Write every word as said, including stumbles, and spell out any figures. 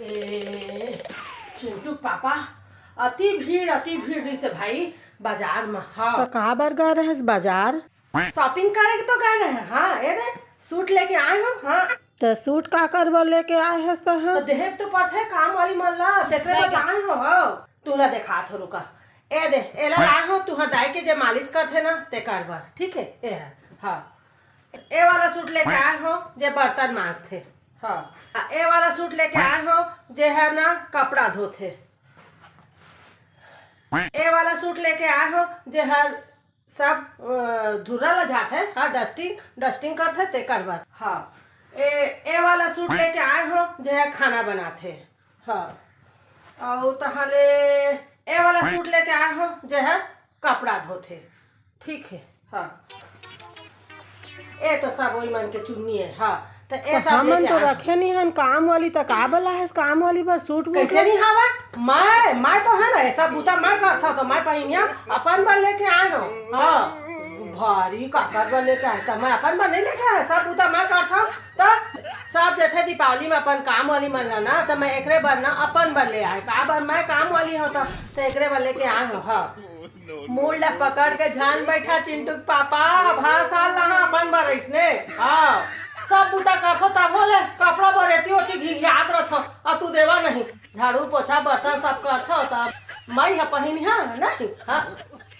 ए, Chintu papa, अति भीड़, अति भीड़ रहिसे भाई बाजार में। हाँ। त कहाँ बर गए रहेस बाजार? शॉपिंग करे के तो गए रहे। हाँ, ए दे, सूट लेके आए हो। हाँ। त सूट काकर बर लेके आए हस तहाँ? त देहे तो पड़थे काम वाली मन ला, तेकरे बर आए हो। हाँ, तू ला देखात हो, रुका। ए दे, एला आए हो तुहर दाई के जे मालिश करथे ना, तेकर बर। ठीक है, ए है। हाँ, ए वाला सूट लेके आए हो जे बर्तन मांजथे। हाँ, आ, ए वाला सूट लेके आए हो जे हर ना कपड़ा धोथे। ए वाला सूट लेके आए हो जे हर सब अ, धुर्रा ला झाड़थे। हाँ, डस्टिंग डस्टिंग करथे तेकर बर। हाँ, ए ए वाला सूट लेके आए हो जे हर खाना बनाथे। हाँ, अउ तहाले ए वाला सूट लेके आए हो जे हर कपड़ा धोथे। ठीक है। हाँ, ए तो सब वही मन के चुन्नी है। हाँ, त ए त सब हमन लेके तो आए हो। रखे नहीं हन काम वाली, त का बलाहेस काम वाली बर सूट बूट? कैसे नहीं हवा? मैं मैं तो है ना, ऐसा बूता मैं करता तो मैं पहिनिया अपन बर लेके आए हो। हाँ, भारी काकर बर लेके आए, त मैं अपन बर नहीं लेके आए, सब बूता मैं करता। त सब जैसे दीपावली में अपन काम वाली मन ला ना, त मैं एकरे बर ना अपन बर ले आए। का बर? मैं काम वाली हो, त त एकरे बर लेके आए हो। हाँ, मूड़ ला पकड़ के झन बैठा चिंटू के पापा, अब हर साल ना अपन बर अइसने। हाँ, सब बूता करथो तभो ले कपड़ा बर एती ओती घिघियात रथो, अउ तू देवा नहीं। झाड़ू पोछा बर्तन सब करथो, तब मैं ह पहिनिहा नहीं। हाँ,